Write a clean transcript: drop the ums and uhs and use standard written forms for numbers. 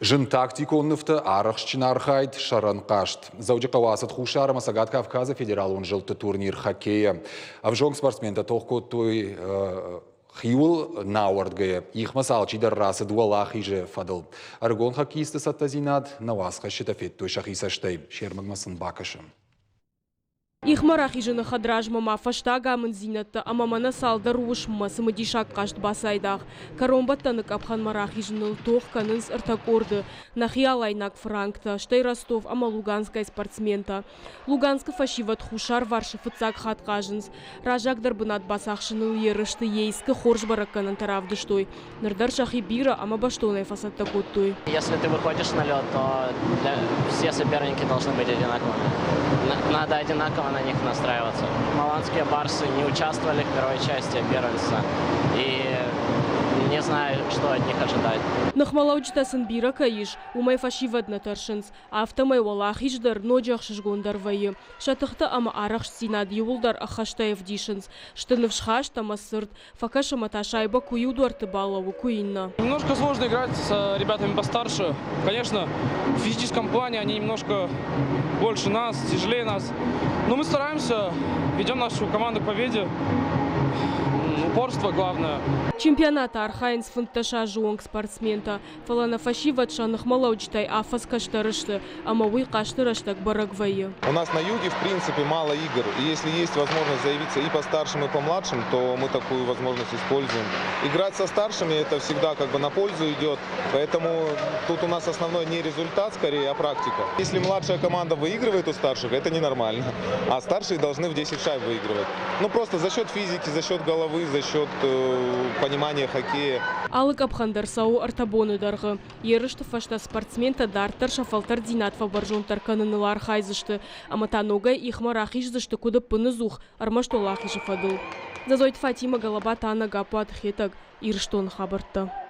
Зын тактикон нывты арӕхстджын архайд, сӕрӕн хъазт. Дзӕуджыхъӕуы ацыд Хуссар ӕмӕ Цӕгат Кавказы федералон зылдты турнир хоккейӕ. Ӕвзонг спортсментӕ тох кодтой хиуыл науӕрдгӕйӕ. Ихмӕ сӕ алчидӕр рацыд уӕлахизы фӕдыл. Ӕрыгон хоккеисты цӕттӕдзинад нӕ уацхӕсджытӕ федтой сӕхи цӕстӕй. Се рмӕгмӕ сын бакӕсӕм. Ихмӕ рахизыны хӕдразмӕ ма фӕстаг амынддзинӕдтӕ ӕмӕ мӕнӕ цалдӕр уысммӕ цымыдисаг хъазт бацайдагъ. Кӕронбӕттӕны къӕпхӕнмӕ рахизыныл тох кӕнынц ӕртӕ къорды: нӕхи алайнаг фыранктӕ, стӕй Ростов ӕмӕ Луганскӕй спортсментӕ. Луганскы фӕсивӕд хуссарварсы фыццаг хатт хъазынц. Раззагдӕр бынат бацахсыныл ерысты Ейскы хорз бӕрӕггӕнӕнтӕ равдыстой. Ныр дӕр сӕхи бирӕ ӕмӕ бӕстонӕй фӕцӕттӕ кодтой. Если ты выходишь на лед, то для... все соперники должны быть одинаковыми. Надо одинаково на них настраиваться. Маланские барсы не участвовали в первой части первенства. И не знаю, что от них ожидать. Ныхмӕлӕуджытӕ сын бирӕ кӕй ис, уымӕй фӕсивӕд нӕ тӕрсынц. Афтӕмӕй уӕлахиз дӕр ноджы ӕхсызгондӕр вӕййы. Сӕ тыхтӕ ӕмӕ арӕхстдзинад иууылдӕр ӕххӕстӕй ӕвдисынц. Сты ныфсхаст ӕмӕ цырд, Фӕкӕсы ӕмӕ та шайбӕ куы иу дуӕртты балӕууы, куы иннӕ. Немножко сложно играть с ребятами постарше. Конечно, в физическом плане они немножко больше нас, тяжелее нас. Но мы стараемся, ведем нашу команду к победе. Упорство главное. Чемпионаты архайынц 15 азы онг спортсментӕ, фӕлӕ нӕ фӕсивӕд сӕ ныхмӕлӕуджытӕй афӕдз кӕстӕр сты, ӕмӕ уый хъазты рӕстӕг бӕрӕг вӕййы. У нас на юге, в принципе, мало игр. И если есть возможность заявиться и по старшим, и по младшим, то мы такую возможность используем. Играть со старшими это всегда как бы на пользу идет, поэтому тут у нас основной не результат скорее, а практика. Если младшая команда выигрывает у старших, это ненормально. А старшие должны в 10 шайб выигрывать. Ну просто за счет физики, за счет головы, за счет понимания хоккея. Алы къӕпхӕн дӕр цӕуы ӕртӕ боны дӕргъы. Ерысты фӕстӕ спортсментӕ дарддӕр сӕ фӕлтӕрддзинад фӕбӕрзонддӕр кӕныныл архайдзысты ӕмӕ та ногӕй ихмӕ рахиздзысты куыд ӕппыныдзух, ӕрмӕст уӕлахизы фӕдыл. Дзӕзойты Фатимӕ, Галабаты Аннӕ, Гаппуаты Хетӕг, Ирыстоны хабӕрттӕ.